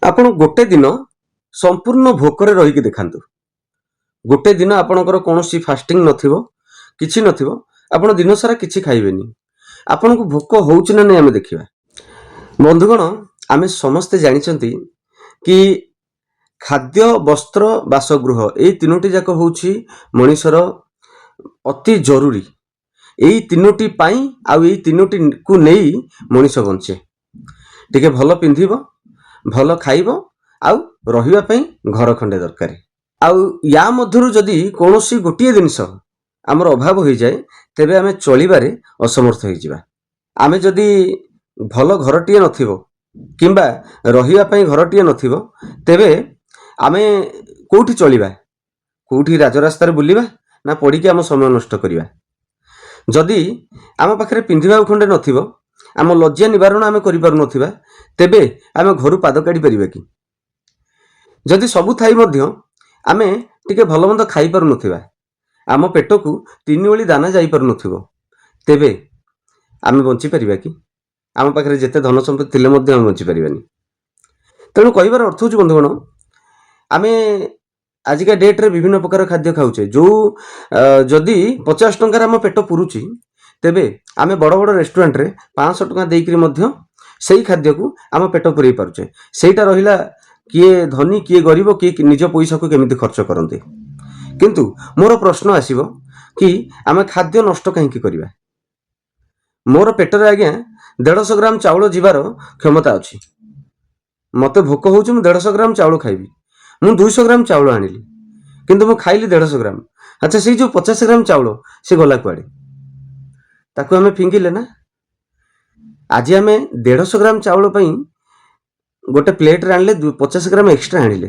ଆପଣ ଗୋଟେ ଦିନ ସମ୍ପୂର୍ଣ୍ଣ ଭୋକରେ ରହିକି ଦେଖାନ୍ତୁ। ଗୋଟେ ଦିନ ଆପଣଙ୍କର କୌଣସି ଫାଷ୍ଟିଂ ନଥିବ, କିଛି ନଥିବ, ଆପଣ ଦିନ ସାରା କିଛି ଖାଇବେନି, ଆପଣଙ୍କୁ ଭୋକ ହେଉଛି ନା ନାହିଁ ଆମେ ଦେଖିବା। ବନ୍ଧୁଗଣ, ଆମେ ସମସ୍ତେ ଜାଣିଛନ୍ତି କି ଖାଦ୍ୟ, ବସ୍ତ୍ର, ବାସଗୃହ, ଏଇ ତିନୋଟି ଯାକ ହେଉଛି ମଣିଷର ଅତି ଜରୁରୀ। ଏଇ ତିନୋଟି ପାଇଁ ଆଉ ଏଇ ତିନୋଟିକୁ ନେଇ ମଣିଷ ବଞ୍ଚେ। ଟିକେ ଭଲ ପିନ୍ଧିବ, ଭଲ ଖାଇବ ଆଉ ରହିବା ପାଇଁ ଘର ଖଣ୍ଡେ ଦରକାର। ଆଉ ୟା ମଧ୍ୟରୁ ଯଦି କୌଣସି ଗୋଟିଏ ଜିନିଷ ଆମର ଅଭାବ ହୋଇଯାଏ, ତେବେ ଆମେ ଚଳିବାରେ ଅସମର୍ଥ ହୋଇଯିବା। ଆମେ ଯଦି ଭଲ ଘରଟିଏ ନଥିବ କିମ୍ବା ରହିବା ପାଇଁ ଘରଟିଏ ନଥିବ, ତେବେ ଆମେ କେଉଁଠି ଚଳିବା? କେଉଁଠି ରାଜରାସ୍ତାରେ ବୁଲିବା ନା ପଡ଼ିକି ଆମ ସମୟ ନଷ୍ଟ କରିବା? ଯଦି ଆମ ପାଖରେ ପିନ୍ଧିବାକୁ ଖଣ୍ଡେ ନଥିବ, ଆମ ଲଜ୍ଜା ନିବାରଣ ଆମେ କରିପାରୁନଥିବା, ତେବେ ଆମେ ଘରୁ ପାଦ କାଢ଼ି ପାରିବା କି? ଯଦି ସବୁ ଥାଇ ମଧ୍ୟ ଆମେ ଟିକେ ଭଲ ମନ୍ଦ ଖାଇପାରୁନଥିବା, ଆମ ପେଟକୁ ତିନି ଓଳି ଦାନା ଯାଇପାରୁନଥିବ, ତେବେ ଆମେ ବଞ୍ଚିପାରିବା କି? ଆମ ପାଖରେ ଯେତେ ଧନ ସମ୍ପତ୍ତି ଥିଲେ ମଧ୍ୟ ଆମେ ବଞ୍ଚିପାରିବାନି। ତେଣୁ କହିବାର ଅର୍ଥ ହେଉଛି, ବନ୍ଧୁଗଣ, ଆମେ ଆଜିକା ଡେଟ୍ରେ ବିଭିନ୍ନ ପ୍ରକାର ଖାଦ୍ୟ ଖାଉଛେ। ଯେଉଁ ଯଦି 50 ଟଙ୍କାରେ ଆମ ପେଟ ପୁରୁଛି, ତେବେ ଆମେ ବଡ଼ ବଡ଼ ରେଷ୍ଟୁରାଣ୍ଟରେ 500 ଟଙ୍କା ଦେଇକରି ମଧ୍ୟ ସେଇ ଖାଦ୍ୟକୁ ଆମ ପେଟ ପୁରେଇ ପାରୁଛେ। ସେଇଟା ରହିଲା କିଏ ଧନୀ, କିଏ ଗରିବ, କିଏ ନିଜ ପଇସାକୁ କେମିତି ଖର୍ଚ୍ଚ କରନ୍ତି। କିନ୍ତୁ ମୋର ପ୍ରଶ୍ନ ଆସିବ କି ଆମେ ଖାଦ୍ୟ ନଷ୍ଟ କାହିଁକି କରିବା? ମୋର ପେଟରେ ଆଜ୍ଞା 150 ଗ୍ରାମ ଚାଉଳ ଯିବାର କ୍ଷମତା ଅଛି। ମୋତେ ଭୋକ ହେଉଛି, ମୁଁ 150 ଗ୍ରାମ ଚାଉଳ ଖାଇବି। ମୁଁ 200 ଗ୍ରାମ ଚାଉଳ ଆଣିଲି, କିନ୍ତୁ ମୁଁ ଖାଇଲି 150 ଗ୍ରାମ। ଆଚ୍ଛା, ସେଇ ଯେଉଁ 50 ଗ୍ରାମ ଚାଉଳ ସେ ଗଲା କୁଆଡ଼େ? ତାକୁ ଆମେ ଫିଙ୍ଗିଲେ ନା? ଆଜି ଆମେ 150 ଗ୍ରାମ ଚାଉଳ ପାଇଁ ଗୋଟେ ପ୍ଲେଟ୍ରେ ଆଣିଲେ, 50 ଗ୍ରାମ ଏକ୍ସଟ୍ରା ଆଣିଲେ।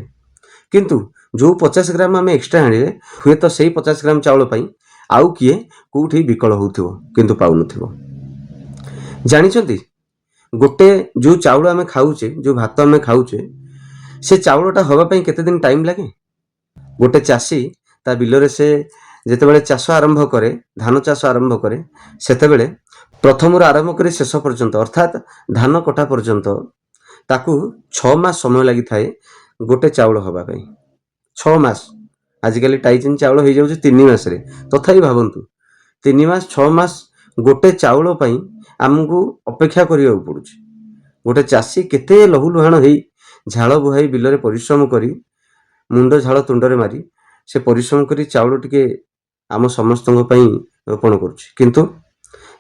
କିନ୍ତୁ ଯେଉଁ 50 ଗ୍ରାମ ଆମେ ଏକ୍ସଟ୍ରା ଆଣିଲେ, ହୁଏତ ସେଇ 50 ଗ୍ରାମ ଚାଉଳ ପାଇଁ ଆଉ କିଏ କେଉଁଠି ବିକଳ ହେଉଥିବ, କିନ୍ତୁ ପାଉନଥିବ। ଜାଣିଛନ୍ତି, ଗୋଟେ ଯେଉଁ ଚାଉଳ ଆମେ ଖାଉଛେ, ଯେଉଁ ଭାତ ଆମେ ଖାଉଛେ, ସେ ଚାଉଳଟା ହେବା ପାଇଁ କେତେ ଦିନ ଟାଇମ୍ ଲାଗେ? ଗୋଟେ ଚାଷୀ ତା ବିଲରେ ସେ ଯେତେବେଳେ ଚାଷ ଆରମ୍ଭ କରେ, ଧାନ ଚାଷ ଆରମ୍ଭ କରେ, ସେତେବେଳେ ପ୍ରଥମରୁ ଆରମ୍ଭ କରି ଶେଷ ପର୍ଯ୍ୟନ୍ତ, ଅର୍ଥାତ୍ ଧାନ କଟା ପର୍ଯ୍ୟନ୍ତ ତାକୁ 6 ମାସ ସମୟ ଲାଗିଥାଏ ଗୋଟେ ଚାଉଳ ହେବା ପାଇଁ। 6 ମାସ। ଆଜିକାଲି ଟାଇଚିନ୍ ଚାଉଳ ହେଇଯାଉଛି 3 ମାସରେ। ତଥାପି ଭାବନ୍ତୁ, 3 ମାସ, 6 ମାସ ଗୋଟେ ଚାଉଳ ପାଇଁ ଆମକୁ ଅପେକ୍ଷା କରିବାକୁ ପଡ଼ୁଛି। ଗୋଟେ ଚାଷୀ କେତେ ଲହୁ ଲୁହାଣ ହେଇ, ଝାଳ ବୁହାଇ, ବିଲରେ ପରିଶ୍ରମ କରି, ମୁଣ୍ଡ ଝାଳ ତୁଣ୍ଡରେ ମାରି ସେ ପରିଶ୍ରମ କରି ଚାଉଳ ଟିକେ ଆମ ସମସ୍ତଙ୍କ ପାଇଁ ରୋପଣ କରୁଛି। କିନ୍ତୁ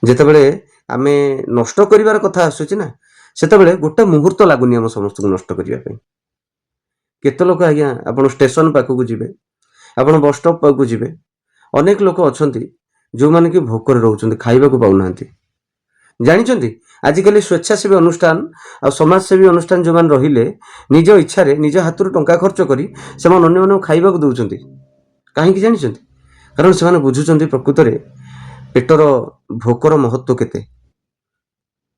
ଯେତେବେଳେ ଆମେ ନଷ୍ଟ କରିବାର କଥା ଆସୁଛି ନା, ସେତେବେଳେ ଗୋଟେ ମୁହୂର୍ତ୍ତ ଲାଗୁନି ଆମ ସମସ୍ତଙ୍କୁ ନଷ୍ଟ କରିବା ପାଇଁ। କେତେ ଲୋକ ଆଜ୍ଞା, ଆପଣ ଷ୍ଟେସନ ପାଖକୁ ଯିବେ, ଆପଣ ବସ୍ ଷ୍ଟପ୍ ପାଖକୁ ଯିବେ, ଅନେକ ଲୋକ ଅଛନ୍ତି ଯେଉଁମାନେ କି ଭୋକରେ ରହୁଛନ୍ତି, ଖାଇବାକୁ ପାଉନାହାନ୍ତି। ଜାଣିଛନ୍ତି, ଆଜିକାଲି ସ୍ୱେଚ୍ଛାସେବୀ ଅନୁଷ୍ଠାନ ଆଉ ସମାଜସେବୀ ଅନୁଷ୍ଠାନ ଯେଉଁମାନେ ରହିଲେ, ନିଜ ଇଚ୍ଛାରେ ନିଜ ହାତରୁ ଟଙ୍କା ଖର୍ଚ୍ଚ କରି ସେମାନେ ଅନ୍ୟମାନଙ୍କୁ ଖାଇବାକୁ ଦେଉଛନ୍ତି। କାହିଁକି ଜାଣିଛନ୍ତି? କାରଣ ସେମାନେ ବୁଝୁଛନ୍ତି ପ୍ରକୃତରେ ପେଟର ଭୋକର ମହତ୍ଵ କେତେ।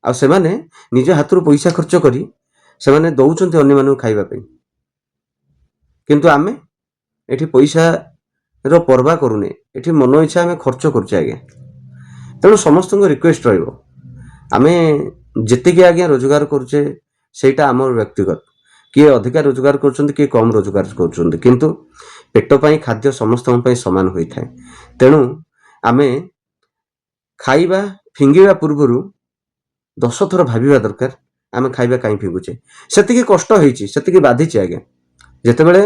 ଆଉ ସେମାନେ ନିଜ ହାତରୁ ପଇସା ଖର୍ଚ୍ଚ କରି ସେମାନେ ଦେଉଛନ୍ତି ଅନ୍ୟମାନଙ୍କୁ ଖାଇବା ପାଇଁ। କିନ୍ତୁ ଆମେ ଏଠି ପଇସାର ପରବା କରୁନେ, ଏଠି ମନ ଇଚ୍ଛା ଆମେ ଖର୍ଚ୍ଚ କରୁଛେ ଆଜ୍ଞା। ତେଣୁ ସମସ୍ତଙ୍କୁ ରିକ୍ୱେଷ୍ଟ ରହିବ, ଆମେ ଯେତିକି ଆଜ୍ଞା ରୋଜଗାର କରୁଛେ, ସେଇଟା ଆମର ବ୍ୟକ୍ତିଗତ। କିଏ ଅଧିକା ରୋଜଗାର କରୁଛନ୍ତି, କିଏ କମ୍ ରୋଜଗାର କରୁଛନ୍ତି, କିନ୍ତୁ ପେଟ ପାଇଁ ଖାଦ୍ୟ ସମସ୍ତଙ୍କ ପାଇଁ ସମାନ ହୋଇଥାଏ। ତେଣୁ ଆମେ ଖାଇବା ଫିଙ୍ଗିବା ପୂର୍ବରୁ 10 ଥର ଭାବିବା ଦରକାର, ଆମେ ଖାଇବା କାହିଁ ଫିଙ୍ଗୁଛେ। ସେତିକି କଷ୍ଟ ହେଇଛି, ସେତିକି ବାଧିଛି ଆଜ୍ଞା। ଯେତେବେଳେ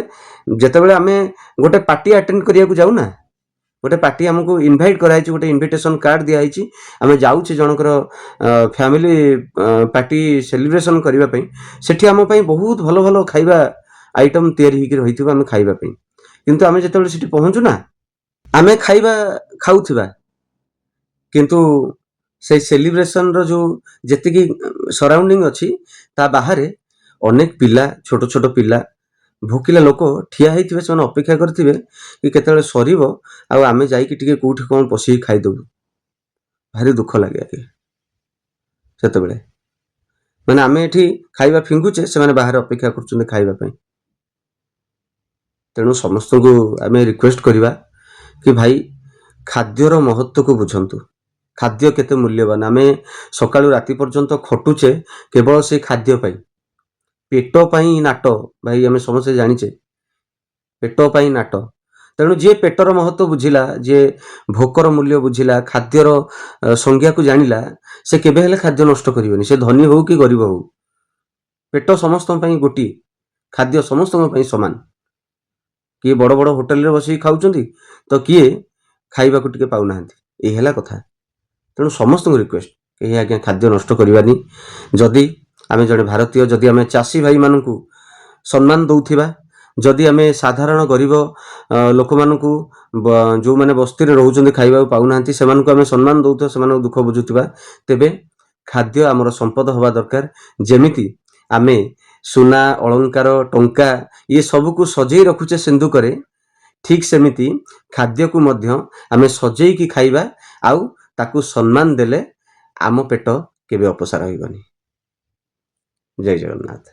ଯେତେବେଳେ ଆମେ ଗୋଟେ ପାର୍ଟି ଆଟେଣ୍ଡ କରିବାକୁ ଯାଉନା, ଗୋଟେ ପାର୍ଟି ଆମକୁ ଇନଭାଇଟ୍ କରାହେଇଛି, ଗୋଟେ ଇନଭିଟେସନ୍ କାର୍ଡ଼ ଦିଆହେଇଛି, ଆମେ ଯାଉଛେ ଜଣଙ୍କର ଫ୍ୟାମିଲି ପାର୍ଟି ସେଲିବ୍ରେସନ୍ କରିବା ପାଇଁ, ସେଠି ଆମ ପାଇଁ ବହୁତ ଭଲ ଭଲ ଖାଇବା ଆଇଟମ୍ ତିଆରି ହେଇକି ରହିଥିବ ଆମେ ଖାଇବା ପାଇଁ। କିନ୍ତୁ ଆମେ ଯେତେବେଳେ ସେଠି ପହଞ୍ଚୁ ନା, ଆମେ ଖାଇବା ଖାଉଥିବା, କିନ୍ତୁ ସେଇ ସେଲିବ୍ରେସନର ଯେଉଁ ଯେତିକି ସରାଉଣ୍ଡିଂ ଅଛି, ତା ବାହାରେ ଅନେକ ପିଲା, ଛୋଟ ଛୋଟ ପିଲା, ଭୋକିଲା ଲୋକ ଠିଆ ହେଇଥିବେ। ସେମାନେ ଅପେକ୍ଷା କରିଥିବେ କି କେତେବେଳେ ସରିବ ଆଉ ଆମେ ଯାଇକି ଟିକେ କେଉଁଠି କ'ଣ ପଶିକି ଖାଇଦେବୁ। ଭାରି ଦୁଃଖ ଲାଗେ ଆଜ୍ଞା ସେତେବେଳେ। ମାନେ ଆମେ ଏଠି ଖାଇବା ଫିଙ୍ଗୁଛେ, ସେମାନେ ବାହାରେ ଅପେକ୍ଷା କରୁଛନ୍ତି ଖାଇବା ପାଇଁ। ତେଣୁ ସମସ୍ତଙ୍କୁ ଆମେ ରିକ୍ୱେଷ୍ଟ କରିବା କି ଭାଇ, ଖାଦ୍ୟର ମହତ୍ଵକୁ ବୁଝନ୍ତୁ। ଖାଦ୍ୟ କେତେ ମୂଲ୍ୟବାନ। ଆମେ ସକାଳୁ ରାତି ପର୍ଯ୍ୟନ୍ତ ଖଟୁଛେ କେବଳ ସେଇ ଖାଦ୍ୟ ପାଇଁ। ପେଟ ପାଇଁ ନାଟ ଭାଇ, ଆମେ ସମସ୍ତେ ଜାଣିଛେ, ପେଟ ପାଇଁ ନାଟ। ତେଣୁ ଯିଏ ପେଟର ମହତ୍ଵ ବୁଝିଲା, ଯିଏ ଭୋକର ମୂଲ୍ୟ ବୁଝିଲା, ଖାଦ୍ୟର ସଂଜ୍ଞାକୁ ଜାଣିଲା, ସେ କେବେ ହେଲେ ଖାଦ୍ୟ ନଷ୍ଟ କରିବନି। ସେ ଧନୀ ହଉ କି ଗରିବ ହଉ, ପେଟ ସମସ୍ତଙ୍କ ପାଇଁ ଗୋଟିଏ, ଖାଦ୍ୟ ସମସ୍ତଙ୍କ ପାଇଁ ସମାନ। କିଏ ବଡ଼ ବଡ଼ ହୋଟେଲରେ ବସିକି ଖାଉଛନ୍ତି ତ କିଏ ଖାଇବାକୁ ଟିକେ ପାଉନାହାନ୍ତି। ଏଇ ହେଲା କଥା। ତେଣୁ ସମସ୍ତଙ୍କୁ ରିକ୍ୱେଷ୍ଟ, କେହି ଆଜ୍ଞା ଖାଦ୍ୟ ନଷ୍ଟ କରିବାନି। ଯଦି ଆମେ ଜଣେ ଭାରତୀୟ, ଯଦି ଆମେ ଚାଷୀ ଭାଇମାନଙ୍କୁ ସମ୍ମାନ ଦେଉଥିବା, ଯଦି ଆମେ ସାଧାରଣ ଗରିବ ଲୋକମାନଙ୍କୁ, ଯେଉଁମାନେ ବସ୍ତିରେ ରହୁଛନ୍ତି, ଖାଇବାକୁ ପାଉନାହାନ୍ତି, ସେମାନଙ୍କୁ ଆମେ ସମ୍ମାନ ଦେଉଥିବା, ସେମାନଙ୍କ ଦୁଃଖ ବୁଝୁଥିବା, ତେବେ ଖାଦ୍ୟ ଆମର ସମ୍ପଦ ହେବା ଦରକାର। ଯେମିତି ଆମେ ସୁନା, ଅଳଙ୍କାର, ଟଙ୍କା ଇଏ ସବୁକୁ ସଜେଇ ରଖୁଛେ ସିନ୍ଧୁକରେ, ଠିକ୍ ସେମିତି ଖାଦ୍ୟକୁ ମଧ୍ୟ ଆମେ ସଜେଇକି ଖାଇବା। ଆଉ ତାକୁ ସମ୍ମାନ ଦେଲେ ଆମ ପେଟ କେବେ ଅପୋଷା ରହିବନି। ଜୟ ଜଗନ୍ନାଥ।